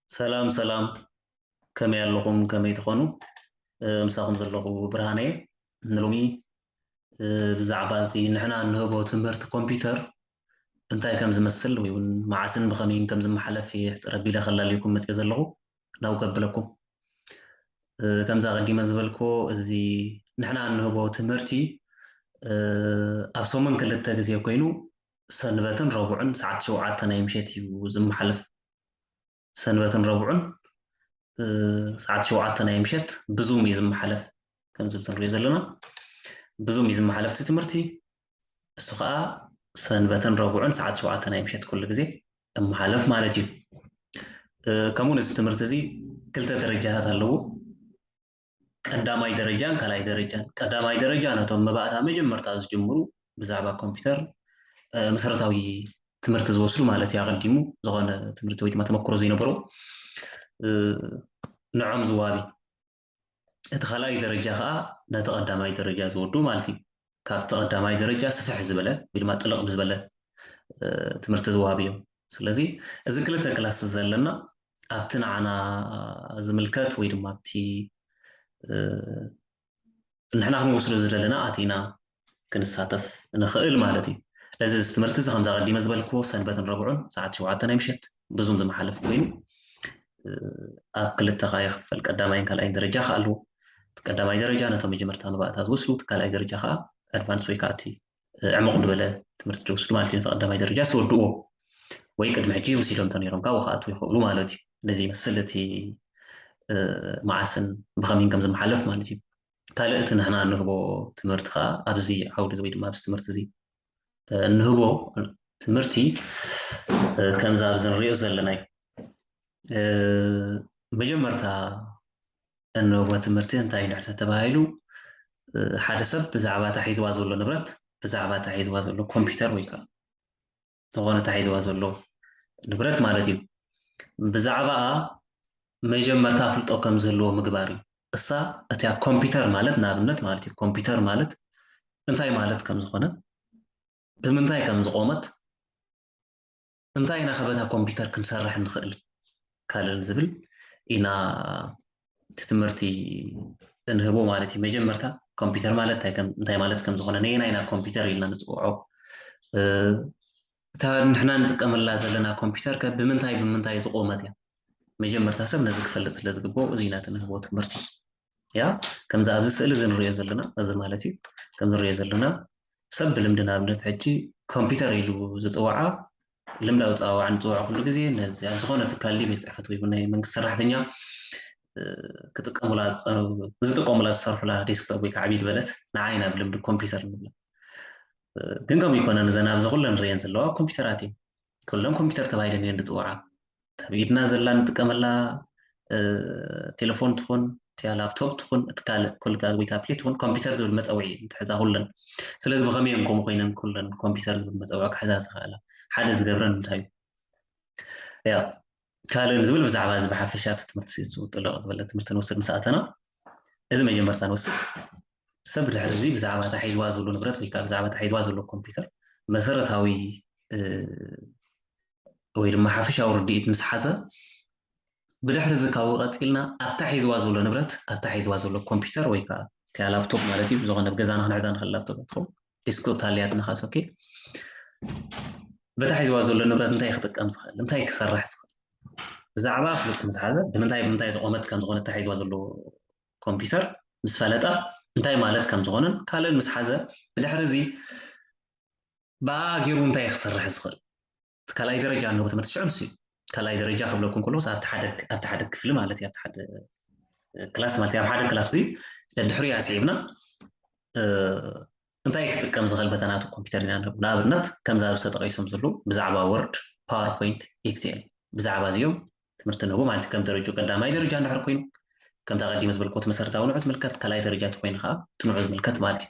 ሰላም ሰላም፣ ከመይ ኣለኹም? ከመይ ትኾኑ? እ፣ ምሳኹም ዘለኹ ብርሃነ እየ። ንሎሚ እ፣ ብዛዕባ እዚ ንሕና እንህቦ ትምህርቲ ኮምፒውተር እንታይ ከም ዝመስል ወይ እውን መዓስን ብኸመይን ከም ዝመሓለፍ እየ ሕፅር ኣቢለ ከላልየኩም መፅየ ዘለኹ። ናው ከብለኩም። እ፣ ከምዛ ቀዲመ ዝበልክዎ፣ እዚ ንሕና እንህቦ ትምህርቲ እ፣ ኣብ ሰሙን ክልተ ግዜ ኮይኑ ሰንበትን ረቡዕን ሰዓት ሸውዓተ ናይ ምሸት እዩ ዝመሓለፍ። ሰንበትን ረቡዕን እ፣ ሰዓት ሸውዓተ ናይ ምሸት ብዙም እዩ ዝመሓለፍ። ከምዚ ንሪኦ ዘለና ብዙም እዩ ዝመሓለፍ እቲ ትምህርቲ። እሱ ከዓ ሰንበትን ረቡዕን ሰዓት ሸውዓተ ናይ ምሸት ኩሉ ግዜ እመሓለፍ ማለት እዩ። እ፣ ከምኡ እዚ ትምህርቲ እዚ ክልተ ደረጃታት ኣለዎ። ቀዳማይ ደረጃን ካልኣይ ደረጃን። ቀዳማይ ደረጃ ነቶም መባእታ መጀመርታ ዝጅምሩ ብዛዕባ ኮምፒውተር እ፣ መሰረታዊ ትምህርቲ ዝወስዱ ማለት እዩ። ኣቐዲሙ ዝኾነ ትምህርቲ ወይ ድማ ተመክሮ ዘይነበሮ እ፣ ንዖም ዝዋቢ። እቲ ካልኣይ ደረጃ ከዓ ነቲ ቀዳማይ ደረጃ ዝወዱ ማለት እዩ። ካብቲ ቀዳማይ ደረጃ ስፍሕ ዝበለ ወይ ድማ ጥልቕ ብዝበለ እ፣ ትምህርቲ ዝወሃብ እዮም። ስለዚ እዚ ክልተ ክላስ ዘለና ኣብቲ ንዓና ዝምልከት ወይ ድማ ኣብቲ እ፣ ንሕና ክንወስዶ ዝደለና ኣቲና ክንሳተፍ ንኽእል ማለት እዩ። ስለዚ እዚ ትምህርቲ እዚ ከምዛ ቀዲመ ዝበልክዎ ሰንበትን ረቡዕን ሰዓት ሸውዓተ ናይ ምሸት ብዙም ዝመሓለፍ ኮይኑ እ፣ ኣብ ክልተ ከዓ ይኽፈል። ቀዳማይን ካልኣይን ደረጃ ከዓ ኣለዎ። እቲ ቀዳማይ ደረጃ ነቶም መጀመርታ መባእታ ዝወስዱ፣ እቲ ካልኣይ ደረጃ ከዓ ኣድቫንስ ወይ ከዓ እቲ እ፣ ዕሙቕ ዝበለ ትምህርቲ ዝወስዱ ማለት እዩ። ነቲ ቀዳማይ ደረጃ ዝወድእዎ ወይ ቅድሚ ሕጂ ወሲዶም እንተነይሮም ከዓ ክኣትዉ ይኽእሉ ማለት እዩ። ነዚ ይመስል እቲ እ፣ መዓስን ብኸመይን ከም ዝመሓለፍ ማለት እዩ። ካልእ እቲ ንሕና እንህቦ ትምህርቲ ከዓ ኣብዚ ዓውዲ እዚ ወይ ድማ ኣብዚ ትምህርቲ እዚ እ፣ እንህቦ ትምህርቲ እ፣ ከምዛ ኣብዚ ንሪኦ ዘለና እዩ። እ፣ መጀመርታ እንህቦ ትምህርቲ እንታይ እዩ ድሕሪ ተባሂሉ እ፣ ሓደ ሰብ ብዛዕባ እታ ሒዝዋ ዘሎ ንብረት፣ ብዛዕባ እታ ሒዝዋ ዘሎ ኮምፒውተር ወይ ከዓ ዝኾነ እታ ሒዝዋ ዘሎ ንብረት ማለት እዩ። ብዛዕባኣ መጀመርታ ፍልጦ ከም ዝህልዎ ምግባር እዩ። እሳ እቲያ ኮምፒውተር ማለት ንኣብነት ማለት እዩ። ኮምፒውተር ማለት እንታይ ማለት ከም ዝኾነ፣ ብምንታይ ከም ዝቖመት፣ እንታይ ኢና ከ በታ ኮምፒውተር ክንሰርሕ ንኽእል ካልእን ዝብል ኢና እቲ ትምህርቲ እንህቦ ማለት እዩ። መጀመርታ ኮምፒውተር ማለት እንታይ ከም-፣ እንታይ ማለት ከም ዝኾነ፣ ነየናይ ኢና ኮምፒውተር ኢልና ንፅውዖ፣ እ፣ እታ ንሕና ንጥቀመላ ዘለና ኮምፒውተር ከ ብምንታይ ብምንታይ ዝቖመት እያ? መጀመርታ ሰብ ነዚ ክፈልጥ ስለ ዝግብኦ እዚ ኢና እቲ ንህቦ ትምህርቲ። ያ፣ ከምዚ ኣብዚ ስእሊ እዚ ንሪኦ ዘለና፣ እዚ ማለት እዩ፣ ከምዚ ንሪኦ ዘለና ሰብ ብልምዲ ንኣብነት ሕጂ ኮምፒውተር ኢሉ ዝፅውዓ፣ ልምዳዊ ኣፀዋውዓ ንፅውዖ ኩሉ ግዜ ነዚ ኣብ ዝኾነ ትካል ድዩ ቤት ፅሕፈት ወይ ናይ መንግስቲ ሰራሕተኛ እ፣ ክጥቀሙላ ዝፀ-፣ ዝጥቀሙላ ዝሰርሑላ ዴስክቶፕ ወይ ከዓ ዓብይ ዝበለት ንዓ ኢና ብልምዲ ኮምፒውተር ንብላ። እ፣ ግን ከምኡ ይኮነን፣ እዘን ኣብዚ ኩለን ንሪአን ዘለዋ ኮምፒውተራት እየን። ኩለን ኮምፒውተር ተባሂለን እየን ዝፅውዓ። ኣብ ኢድና ዘላ ንጥቀመላ እ፣ ቴሌፎን ትኹን እቲያ ላፕቶፕ ትኹን እቲ ካልእ ኮልታ ወይ ታብሌት ትኹን ኮምፒውተር ዝብል መፀውዒ እንትሕዛ ኩለን። ስለዚ ብኸመይ እየን ከምኡ ኮይነን ኩለን ኮምፒውተር ዝብል መፀውዒ ክሕዛ ዝኽእላ? ሓደ ዝገብረን እንታይ እዩ? ያ፣ ካልእ ንዝብል ብዛዕባ እዚ ብሓፈሻ ኣብቲ ትምህርቲ ጥልቕ ዝበለ ትምህርቲ ንወስድ ምስ ኣተና፣ እዚ መጀመርታ ንወስድ። ሰብ ድሕሪ እዚ ብዛዕባ እታ ሒዝዋ ዘሎ ንብረት ወይ ከዓ ብዛዕባ እታ ሒዝዋ ዘሎ ኮምፒውተር መሰረታዊ እ፣ ወይ ድማ ሓፈሻዊ ርድኢት ምስ ሓዘ፣ ብድሕሪ እዚ ካብኡ ቀፂልና ኣብታ ሒዝዋ ዘሎ ንብረት፣ ኣብታ ሒዝዋ ዘሎ ኮምፒውተር ወይ ከዓ እቲኣ ላፕቶፕ ማለት እዩ፣ ዝኾነ ኣብ ገዛና ክንሕዛ ንኽእል ላፕቶፕ ትኸውን፣ ዴስክቶፕ ታልያትና ካስ ኦኬ፣ በታ ሒዝዋ ዘሎ ንብረት እንታይ ክጥቀም ዝኽእል፣ እንታይ ክሰርሕ ዝኽእል ብዛዕባ ፍሉጥ ምስ ሓዘ፣ ብምንታይ ብምንታይ ዝቖመት ከም ዝኾነ እታ ሒዝዋ ዘሎ ኮምፒውተር ምስ ፈለጠ እንታይ ማለት ከም ዝኾነን ካልእን ምስ ሓዘ፣ ብድሕሪ እዚ ብኣ ገይሩ እንታይ ክሰርሕ ዝኽእል? እቲ ካልኣይ ደረጃ እንህቦ ትምህርቲ ሽዑ ንሱ እዩ። ካልኣይ ደረጃ ክብለኩም ከለኹስ ኣብቲ ሓደ፣ ኣብቲ ሓደ ክፍሊ ማለት እዩ፣ ኣብቲ ሓደ ክላስ ማለት እዩ። ኣብ ሓደ ክላስ እዚ ደድሕሪኡ ኣስዒብና እ፣ እንታይ ክጥቀም ዝኽእል በታ ናቱ ኮምፒውተር ኢና ንህቦ። ንኣብነት ከምዚ ኣብዚ ተጠቒሶም ዘለዉ ብዛዕባ ወርድ፣ ፓወርፖይንት፣ ኤክሴል ብዛዕባ እዚኦም ትምህርቲ ንህቦ ማለት እዩ። ከም ደረጃ ቀዳማይ ደረጃ እንድሕር ኮይኑ ከምቲ ኣቐዲመ ዝበልክዎ እቲ መሰረታዊ ንዑ ዝምልከት፣ ካልኣይ ደረጃ እንተኮይኑ ከዓ እቲ ንዑ ዝምልከት ማለት እዩ።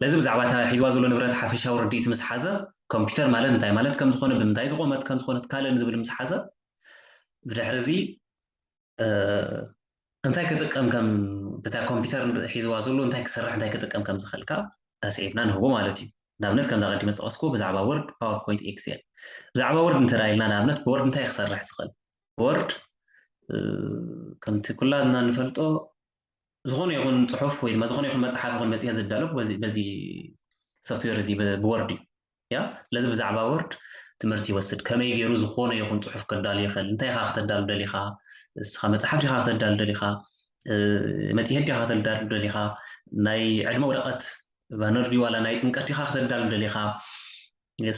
ስለዚ ብዛዕባ እታ ሒዝዋ ዘሎ ንብረት ሓፈሻዊ ርድኢት ምስ ሓዘ ኮምፒውተር ማለት እንታይ ማለት ከም ዝኾነ፣ ብምንታይ ዝቆመት ከም ዝኾነት፣ ካልእን ዝብል ምስ ሓዘ ብድሕሪ እዚ እ፣ እንታይ ክጥቀም ከም፣ ብታ ኮምፒውተር ሒዝዋ ዘሎ እንታይ ክሰርሕ እንታይ ክጥቀም ከም ዝኽእል ከዓ ኣስዒብና ንህቦ ማለት እዩ። ንኣብነት ከምዛ ቀዲመ ዝጠቐስኩዎ ብዛዕባ ወርድ፣ ፓወርፖይንት፣ ኤክሴል። ብዛዕባ ወርድ እንተ ኢልና ንኣብነት ብወርድ እንታይ ክሰርሕ ዝኽእል? ወርድ ከምቲ ኩላትና ንፈልጦ ዝኾነ ይኹን ፅሑፍ ወይ ድማ ዝኾነ ይኹን መፅሓፍ ይኹን መፅሄት ዝዳሎ በዚ ሶፍትዌር እዚ ብወርድ እዩ። ያ ስለዚ ብዛዕባ ወርድ ትምህርቲ ይወስድ። ከመይ ገይሩ ዝኾነ ይኹን ፅሑፍ ከዳሉ ይኽእል፣ እንታይ ኢኻ ክተዳሉ ደሊኻ፣ እስኻ መፅሓፍ ዲኻ ክተዳሉ ደሊኻ፣ መፅሄት ዲኻ ክተዳሉ ደሊኻ፣ ናይ ዕድመ ወረቐት ባነር ድዩ ዋላ ናይ ጥምቀት ዲኻ ክተዳሉ ደሊኻ፣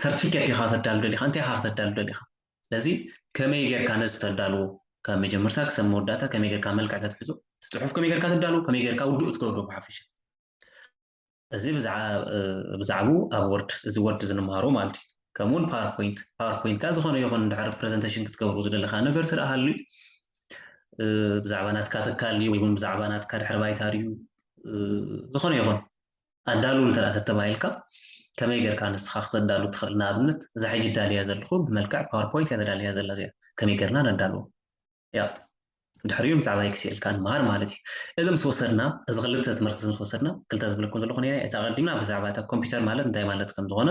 ሰርቲፊኬት ዲኻ ክተዳሉ ደሊኻ፣ እንታይ ኢኻ ክተዳሉ ደሊኻ። ስለዚ ከመይ ጌርካ ነዚ ተዳልዎ፣ ካብ መጀመርታ ክሰብ መወዳእታ ከመይ ጌርካ መልክዕ ተትሕዞ፣ እቲ ፅሑፍ ከመይ ጌርካ ተዳልዎ፣ ከመይ ጌርካ ውዱእ ትገብሮ ብሓፈሻ። እዚ ብዛዕብኡ ኣብ ወርድ፣ እዚ ወርድ ዝንምሃሮ ማለት እዩ። ከምኡውን ፓወርፖይንት፣ ፓወርፖይንት ከዓ ዝኾነ ይኹን ድሕር ፕሬዘንቴሽን ክትገብሩ ዝደለካ ነገር ስርኣሃሉ እዩ። ብዛዕባ ናትካ ትካል ድዩ ወይ እውን ብዛዕባ ናትካ ድሕር ባይታ ድዩ፣ ዝኾነ ይኹን ኣዳሉ እንተ ተተባሂልካ ከመይ ጌርካ ንስኻ ክተዳሉ ትኽእል? ንኣብነት እዛ ሕጂ ዳልያ ዘለኹ ብመልክዕ ፓወርፖይንት እያ ተዳልያ ዘላ እዚኣ፣ ከመይ ጌርና ነዳልዎ? ያ ድሕሪኡ ብዛዕባ ኤክስኤል ከኣ ንመሃር ማለት እዩ። እዚ ምስ ወሰድና፣ እዚ ክልተ ትምህርቲ ምስ ወሰድና፣ ክልተ ዝብለኩም ዘለኹ ነይረ፣ እቲ ኣቐዲምና ብዛዕባ እታ ኮምፒውተር ማለት እንታይ ማለት ከም ዝኾነ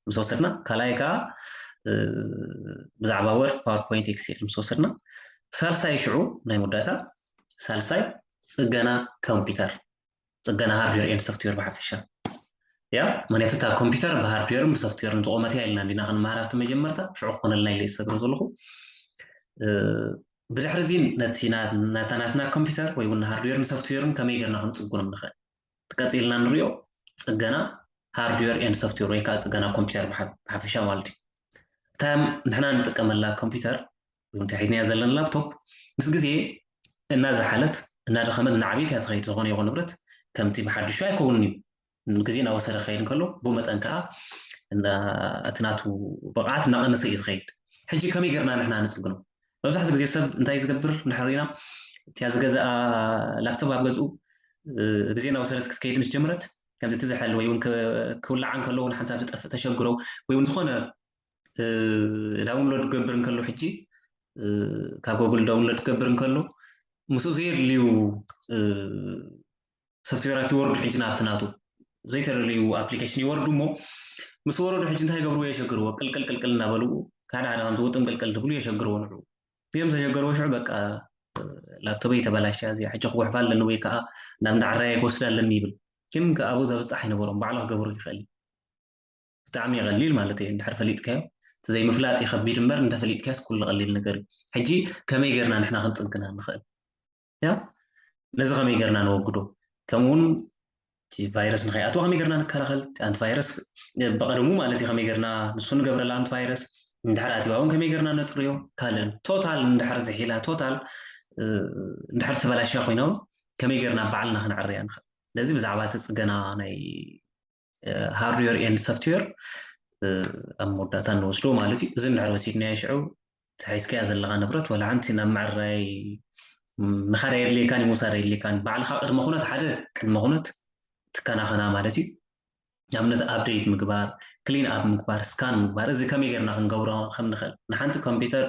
ምስ ወሰድና፣ ካልኣይ ከኣ ብዛዕባ ወርድ፣ ፓወርፖይንት፣ ኤክስኤል ምስ ወሰድና፣ ሳልሳይ ሽዑ ናይ መወዳእታ ሳልሳይ ጽገና ኮምፒውተር፣ ጽገና ሃርድዌር ኤንድ ሶፍትዌር ብሓፈሻ። ያ ምክንያቱ እታ ኮምፒውተር ብሃርድዌርን ብሶፍትዌርን ዝቆመት እያ ኢልና እንዲና ክንመሃር ኣብቲ መጀመርታ፣ ሽዑ ክኾነልና ኢለ ዝሰግሮ ዘለኹ። ብድሕሪ እዚ ነቲ ናታ ናትና ኮምፒውተር ወይ እውን ሃርድዌርን ሶፍትዌርን ከመይ ጌርና ክንጽግኖም ንኽእል ትቀጺልና ንሪኦ። ጽገና ሃርድዌር ኤንድ ሶፍትዌር ወይ ከዓ ጽገና ኮምፒውተር ብሓፈሻ ማለት እዩ። እታ ንሕና ንጥቀመላ ኮምፒውተር እንታይ ሒዝናያ ዘለና ላፕቶፕ ምስ ግዜ እናዝሓለት እናደኸመት እናዓበየት እያ ትኸይድ። ዝኾነ ይኹን ንብረት ከምቲ ብሓድሹ ኣይከውንን እዩ። ግዜ እናወሰደ ክኸይድ እንከሎ ብኡ መጠን ከዓ እቲ ናቱ ብቕዓት እናቐነሰ እዩ ዝኸይድ። ሕጂ ከመይ ጌርና ንሕና ንፅግኖ? መብዛሕትኡ ግዜ ሰብ እንታይ ዝገብር እንድሕር ሪኢና፣ እቲያ ዝገዝኣ ላፕቶፕ ኣብ ገዝኡ ግዜ እናወሰደት ክትከይድ ምስ ጀመረት፣ ከምዚ ትዝሐል ወይ እውን ክውላዓ እንከሎ እውን ሓንሳብ ትጠፍእ ተሸግሮ ወይ እውን ዝኾነ ዳውንሎድ ክገብር እንከሎ፣ ሕጂ ካብ ጎግል ዳውንሎድ ክገብር እንከሎ ምስኡ ዘየድልዩ ሶፍትዌራት ይወርዱ። ሕጂ ናብቲ ናቱ ዘይተደለዩ ኣፕሊኬሽን ይወርዱ እሞ ምስ ወረዱ ሕጂ እንታይ ይገብርዎ? የሸግርዎ። ቅልቅል ቅልቅል እናበሉ ሓደ ሓደ ከምዚ ውጥም ቅልቅል ትብሉ የሸግርዎ። ንዑ እዮም ዘሸገርዎ። ሽዑ በቃ ላፕቶፕ ተበላሽያ እዚኣ ሕጂ ክጉሕፋ ኣለኒ ወይ ከዓ ናብ እንዳዕራየ ክወስዳ ኣለኒ ይብል። ግን ከኣ ኣብኡ ዘብፅሕ ኣይነበሮም። ባዕሉ ክገብሮ ይኽእል እዩ። ብጣዕሚ ይቐሊል ማለት እየ። እንድሕር ፈሊጥካዮ፣ እቲ ዘይምፍላጥ እዩ ከቢድ እምበር፣ እንተፈሊጥካዮስ ኩሉ ቀሊል ነገር እዩ። ሕጂ ከመይ ጌርና ንሕና ክንጽግና ንኽእል? ያ ነዚ ከመይ ጌርና ነወግዶ? ከምኡ እውን እቲ ቫይረስ ንኸይኣትዎ ከመይ ጌርና ንከላኸል? እቲ ኣንቲቫይረስ ብቐደሙ ማለት እዩ፣ ከመይ ጌርና ንሱ ንገብረላ ኣንቲቫይረስ፣ እንድሕር ኣትዋ እውን ከመይ ጌርና ነጽርዮ? ካልእን ቶታል እንድሕር ዝሒላ፣ ቶታል እንድሕር ተበላሽያ ኮይና እውን ከመይ ጌርና ባዕልና ክነዕርያ ንኽእል? ስለዚ ብዛዕባ እቲ ጽገና ናይ ሃርድዌር ኤንድ ሶፍትዌር ኣብ መወዳእታ ንወስዶ ማለት እዩ። እዚ እንድሕር ወሲድናዮ ሽዑ ተሒዝካያ ዘለኻ ንብረት ዋላ ሓንቲ ናብ ምዕራይ ምኻድ ኣየድልየካን እዩ፣ ምውሳድ ኣየድልየካን። ባዕልኻ ቅድመ ኩነት ሓደ ቅድመ ኩነት ትከናኸና ማለት እዩ። ንኣብነት ኣፕዴት ምግባር፣ ክሊን ኣፕ ምግባር፣ ስካን ምግባር፣ እዚ ከመይ ጌርና ክንገብሮ ከም ንኽእል። ንሓንቲ ኮምፒውተር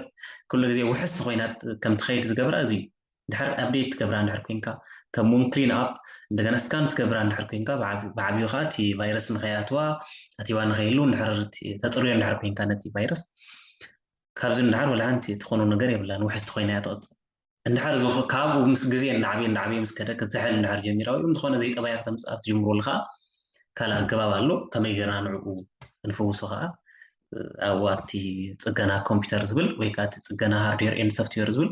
ኩሉ ግዜ ውሕስቲ ኮይና ከም ትኸይድ ዝገብራ እዚ እዩ። ድሕር ኣፕዴት ትገብራ እንድሕር ኮይንካ፣ ከምኡውን ክሊን ኣፕ እንደገና ስካን ትገብራ እንድሕር ኮይንካ፣ ብዓብዩ ከዓ እቲ ቫይረስ ንኸይኣትዋ ኣትዋ ንኸይህሉ እንድሕር ተፅርዮ እንድሕር ኮይንካ ነቲ ቫይረስ ካብዚ እንድሕር ወላ ሓንቲ ትኾኖ ነገር የብላን፣ ውሕስቲ ኮይና እያ ትቕፅል። እንድሕር ካብኡ ምስ ግዜ እናዓበየ እናዓበየ ምስ ከደ ክዝሕል እንድሕር ጀሚራ ወይ ዝኾነ ዘይጠባያ ክተምፅእ ኣብ ትጅምረሉ ከዓ ካልእ ኣገባብ ኣሎ። ከመይ ገይርና ንዕኡ ክንፍውሶ ከዓ ኣብኡ ኣብቲ ፅገና ኮምፒውተር ዝብል ወይ ከዓ እቲ ፅገና ሃርድዌር ኤንድ ሶፍትዌር ዝብል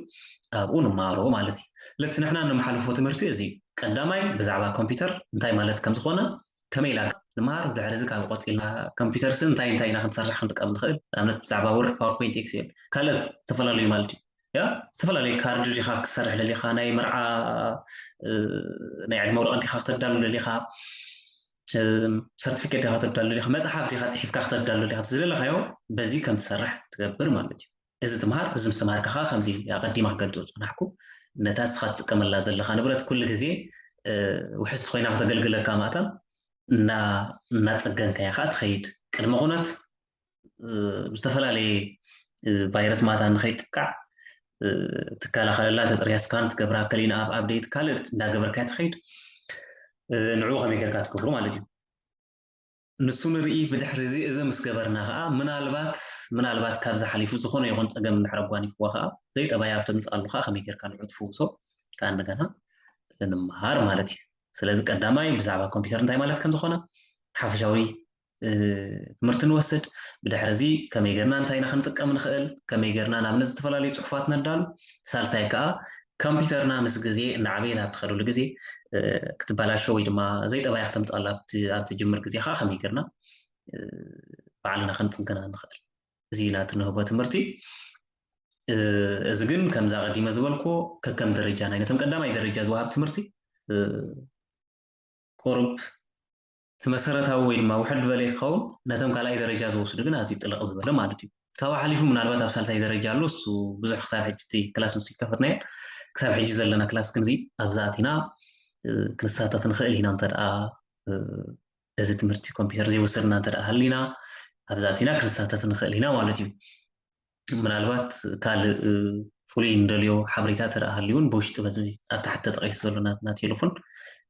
ኣብኡ ንመሃሮ ማለት እዩ። ስለዚ ንሕና ነመሓልፎ ትምህርቲ እዚ ቀዳማይ ብዛዕባ ኮምፒውተር እንታይ ማለት ከም ዝኾነ ከመይ ኢላ ንምሃር፣ ድሕሪ እዚ ካብ ቆፂልና ኮምፒውተር ሲ እንታይ እንታይ ኢና ክንሰርሕ ክንጥቀም ንኽእል፣ ንኣብነት ብዛዕባ ወርድ፣ ፓወርፖይንት፣ ኤክስኤል ካልኦት ዝተፈላለዩ ማለት እዩ። ያ ዝተፈላለዩ ካርድ ዲኻ ክትሰርሕ ደሊኻ፣ ናይ መርዓ ናይ ዕድመ ወረቐት ዲኻ ክተዳሉ ደሊኻ፣ ሰርቲፊኬት ዲኻ ክተዳሉ ደሊኻ፣ መፅሓፍ ዲኻ ፅሒፍካ ክተዳሉ ደሊኻ፣ ዝደለኻዮ በዚ ከም ትሰርሕ ትገብር ማለት እዩ። እዚ ትምሃር፣ እዚ ምስ ተምሃርካ ከዓ ከምዚ ኣቐዲመ ክገልፆ ዝፀናሕኩ ነታ እስኻ ትጥቀመላ ዘለኻ ንብረት ኩሉ ግዜ ውሕስቲ ኮይና ከተገልግለካ ማእታ እናፀገንካያ ከዓ ትኸይድ። ቅድመ ኩነት ብዝተፈላለየ ቫይረስ ማታ ንኸይጥቃዕ ትከላኸለላ፣ ተፅርያ፣ ስካን ትገብራ፣ ክሊን ኣፕ፣ ኣፕዴት ካልእ እንዳገበርካ ትኸይድ። ንዕኡ ከመይ ጌርካ ትገብሮ ማለት እዩ። ንሱ ንርኢ። ብድሕሪ እዚ እዚ ምስ ገበርና ከዓ ምናልባት ምናልባት ካብዚ ሓሊፉ ዝኾነ ይኹን ፀገም እንድሕር ኣጓኒፍዋ ከዓ ዘይጠባይ ኣብ ተምፅኣሉ ከዓ ከመይ ጌርካ ንዑ ትፍውሶ ከዓ እንደገና ንምሃር ማለት እዩ። ስለዚ ቀዳማይ ብዛዕባ ኮምፒውተር እንታይ ማለት ከም ዝኾነ ሓፈሻዊ ትምህርቲ ንወስድ። ብድሕሪ እዚ ከመይ ጌርና እንታይ ኢና ክንጥቀም ንኽእል፣ ከመይ ጌርና ንኣብነት ዝተፈላለዩ ፅሑፋት ነዳሉ። ሳልሳይ ከዓ ኮምፒውተርና ምስ ግዜ እናዓበየት ኣብ ትኸደሉ ግዜ ክትበላሾ ወይ ድማ ዘይጠባያ ክተምፅኣላ ኣብ ትጅምር ግዜ ከዓ ከመይ ጌርና ባዕልና ክንፅገና ንኽእል። እዚ ኢና ትንህቦ ትምህርቲ። እዚ ግን ከምዛ ቀዲመ ዝበልኩ ከከም ደረጃ ናይ ነቶም ቀዳማይ ደረጃ ዝወሃብ ትምህርቲ ቁሩብ እቲ መሰረታዊ ወይ ድማ ውሕድ ዝበለ ክኸውን፣ ነቶም ካልኣይ ደረጃ ዝወስዱ ግን ኣዝዩ ጥልቕ ዝበለ ማለት እዩ። ካብኡ ሓሊፉ ምናልባት ኣብ ሳልሳይ ደረጃ ኣሎ፣ እሱ ብዙሕ ክሳብ ሕጂ እቲ ክላስ ምስ ይከፈትናዮ ክሳብ ሕጂ ዘለና ክላስ ክንዚ ኣብዛ ኣቲና ክንሳተፍ ንኽእል ኢና እንተ ደኣ እዚ ትምህርቲ ኮምፒውተር ዘይወሰድና እንተ ደኣ ሃሊና ኣብዛ ኣቲና ክንሳተፍ ንኽእል ኢና ማለት እዩ። ምናልባት ካልእ ፍሉይ እንደልዮ ሓበሬታ ተደኣ ሃልዩ እውን ብውሽጢ በዚ ኣብ ታሕቲ ተጠቂሱ ዘሎ ናትና ቴሌፎን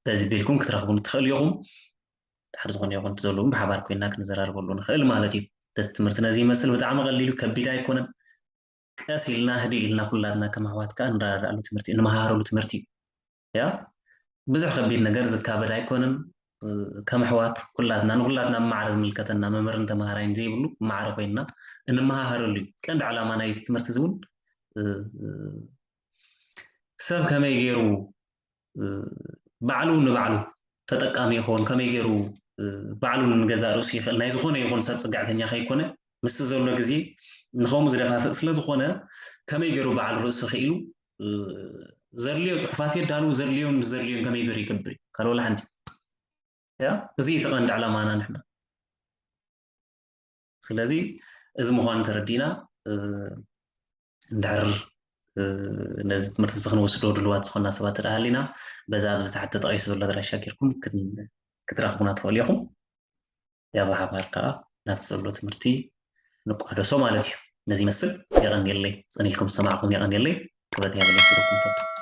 በዚ ቢልኩም ክትረኽቡን ትኽእሉ ኢኹም። ድሓር ዝኾነ ይኹን ዘለዎም ብሓባር ኮይና ክንዘራርበሉ ንኽእል ማለት እዩ። እዚ ትምህርቲ ነዚ ይመስል። ብጣዕሚ ቀሊሉ ከቢድ ኣይኮነን። ቀስ ኢልና ህድእ ኢልና ኩላትና ከም ኣሕዋት ከዓ ንረዳዳኣሉ ትምህርቲ እዩ፣ ንመሃረሉ ትምህርቲ እዩ። ያ ብዙሕ ከቢድ ነገር ዝካበድ ኣይኮነን። ከም ኣሕዋት ኩላትና ንኩላትና ማዕረ ዝምልከተና መምህርን ተምሃራይን ዘይብሉ ማዕረ ኮይንና እንመሃሃረሉ እዩ። ቀንዲ ዕላማ ናይዚ ትምህርቲ እዚ እውን ሰብ ከመይ ገይሩ ባዕሉ ንባዕሉ ተጠቃሚ ይኸውን፣ ከመይ ገይሩ ባዕሉ ንገዛእ ርእሱ ይኽእል፣ ናይ ዝኾነ ይኹን ሰብ ፅግዕተኛ ከይኮነ ምስቲ ዘሎ ግዜ ንኸምኡ ዝደፋፍእ ስለ ዝኾነ ከመይ ገይሩ ባዕሉ ርእሱ ክኢሉ ዘድልዮ ፅሑፋት የዳሉ፣ ዘድልዮን ምስ ዘድልዮን ከመይ ገይሩ ይገብር እዩ ካልእ ወላ ሓንቲ። ያ እዚ እቲ ቀንዲ ዕላማና ንሕና። ስለዚ እዚ ምዃኑ ተረዲእና እንድሕር ነዚ ትምህርቲ እዚ ክንወስዶ ድልዋት ዝኾንና ሰባት ተደሃሊና በዛ ኣብዚ ታሕቲ ተጠቒሱ ዘሎ ኣድራሻ ጌርኩም ክትረኽቡና ትኽእሉ ኢኹም። ያ ብሓባር ከዓ ናብቲ ዘሎ ትምህርቲ ንቋደሶ ማለት እዩ። ነዚ ይመስል። የቐንየለይ፣ ጸኒልኩም ዝሰማዕኩም የቐንየለይ። ክብረት ያበለይ ክብረኩም ፈቱ።